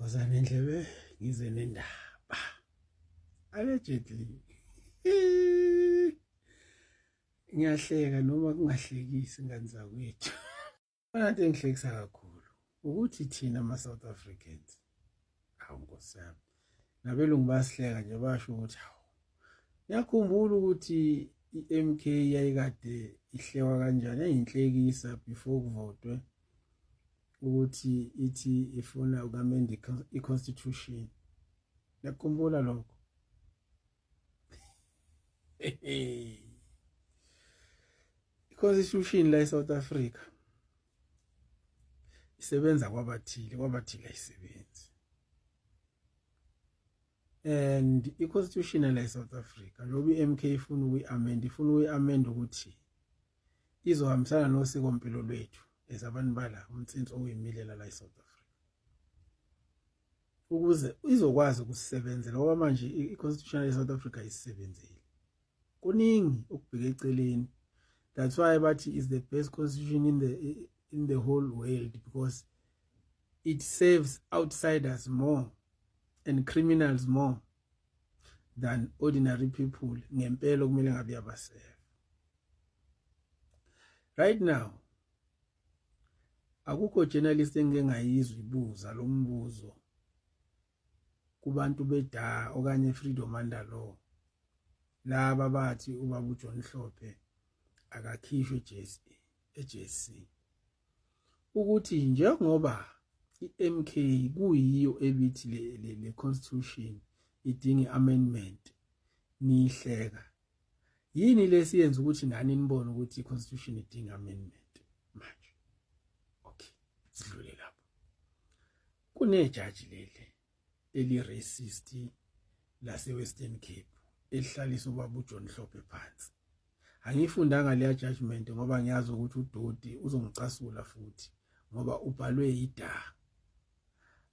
Woza nendlebe ngize nendaba. Allegedly. Ngiyahleka noma kungahlekisi ngani zakwethu. Khona into engihlekisa kakhulu ukuthi thina ama-South Africans, hawu nkosi yami, nabelungu basihleka nje basho ukuthi hawu, ngiyakhumbula ukuthi i-MK yayikade ihlekwa kanjani, yayinhlekisa before kuvotwe ukuthi ithi ifuna uku-amenda i-constitution. Ngiyakhumbula lokho. I-constitution la eSouth Africa isebenza kwabathile, kwabathile ayisebenzi. And i-constitution la eSouth Africa njengoba i-MK ifuna ukuyi-amend, ifuna ukuyi-amend ukuthi izohambisana nosikompilo lwethu as abantu bala umnsinsi okuyimilela la eSouth Africa, ukuze izokwazi ukusebenzela, ngoba manje i-constitution ye-South Africa isebenzile kuningi okubheke eceleni. That's why bathi is the best constitution in the whole world, because it serves outsiders more and criminals more than ordinary people. Ngempela kumele ngabe yabaserve. Right now akukho journalist engike ngayizwa ibuza lo mbuzo kubantu beDA okanye Freedom Under Law, laba bathi ubaba uJohn Hlophe akakhishwe eJSE eJSC, ukuthi njengoba iMK kuyiyo ebithi le constitution idinga amendment, nihleka yini lesiyenza ukuthi nani nibone ukuthi i-constitution idinga amendment manje? Okay, sidlule lapho. Kunejaji leli eli-racist lase-Western Cape elihlalisa ubaba uJohn Hlophe phansi. Angiyifundanga leya judgment ngoba ngiyazi ukuthi udoti uzongicasula futhi, ngoba ubhalwe yiDA.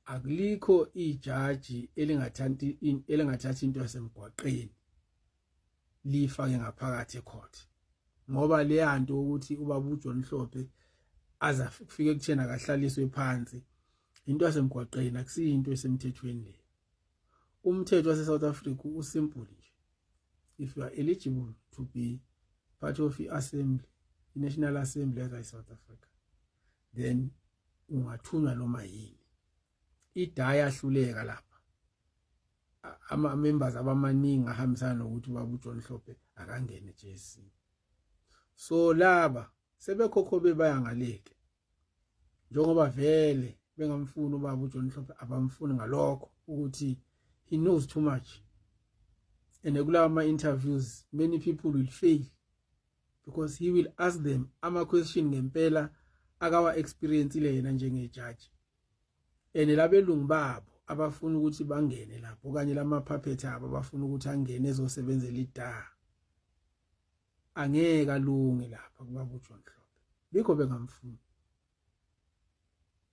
Akulikho ijaji elingathanti elingathatha into yasemgwaqeni lifake ngaphakathi ecourt, ngoba leyanto ukuthi ubaba uJohn Hlophe aza kufike kuthena akahlaliswe phansi into yasemgwaqeni, akusiyinto esemthethweni le. Umthetho wase South Africa usimple nje: if you are eligible to be part of i-assembly, i-National Assembly yase South Africa, then ungathunywa noma yini. IDA yahluleka lapha, ama members abamaningi ahambisana nokuthi ubaba uJohn Hlophe akangene JSC. So laba sebekhokhobe baya ngaleke, njengoba vele bengamfuni ubaba uJohn Hlophe, abamfuni ngalokho ukuthi he knows too much, and kulawa ama interviews many people will fail because he will ask them ama question ngempela akawa experience ile yena njengejaji, and labelungu babo abafuna ukuthi bangene lapho okanye lama puppet abo abafuna ukuthi angene ezosebenzela iDA, angeke alunge lapha kubaba uJohn Hlophe, bikho bengamfuni.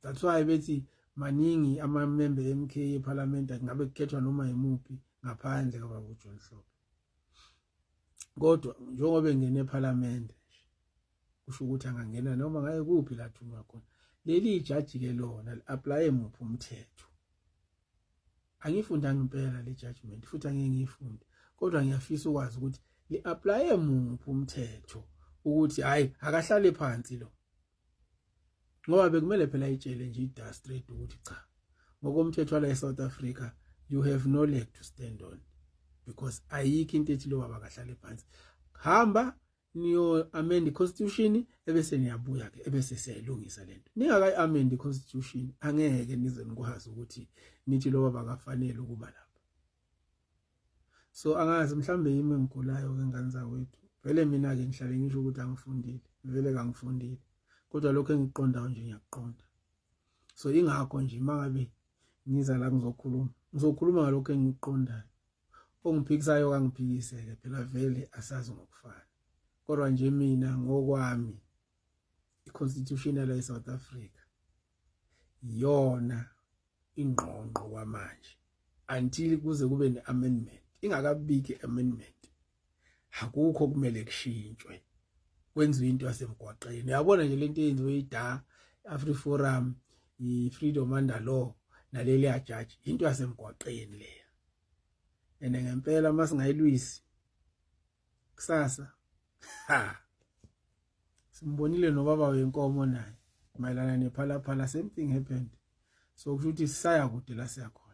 That's why bethi maningi ama-member MK eParliament, ngabe kukhethwa noma yimuphi ngaphandle kababa uJohn Hlophe. Kodwa njengoba engene eParliament, kusho ukuthi angangena noma ngaye kuphi la thunywa khona. Leli ijaji ke lona li-apply muphi umthetho? Angifundanga impela le judgment futhi angeke ngiyifunde, kodwa ngiyafisa ukwazi ukuthi li-apply muphi umthetho ukuthi hayi, akahlale phansi lo, ngoba bekumele phela itshele nje iDA straight ukuthi cha, ngokomthetho wala eSouth Africa you have no leg to stand on, because ayikho into ethi lo baba akahlale phansi. Hamba niyo amend i-constitution, ebese niyabuya ke, ebese siyayilungisa lento. Ningakayi amend i-constitution, angeke nize nikwazi ukuthi nithi lo baba akafanele ukuba lapha. So angazi, mhlambe yimi engigulayo ke, ngane zakwethu. Vele mina ke ngihlale ngisho ukuthi angifundile, vele kangifundile, kodwa lokho engikuqondayo nje ngiyakuqonda. So ingakho nje mangabe ngiza la ngizokhuluma, ngizokhuluma ngalokho engikuqondayo. Ongiphikisayo kangiphikise-ke phela, vele asazi ngokufana. Kodwa nje mina ngokwami, i-constitution yala eSouth Africa iyona ingqongqo kwamanje until kuze kube ne-amendment. Ingakabiki i-amendment, akukho kumele kushintshwe kwenziwe into yasemgwaqeni. Uyabona nje lento eyenziwe iDA, AfriForum, i-Freedom Under Law. Naleli yajaji into yasemgwaqeni leya, and ngempela masingayilwisi kusasa, ha, simbonile nobaba wenkomo naye mayelana nePhalaphala, same thing happened. So kusho ukuthi sisaya kude la siyakhona.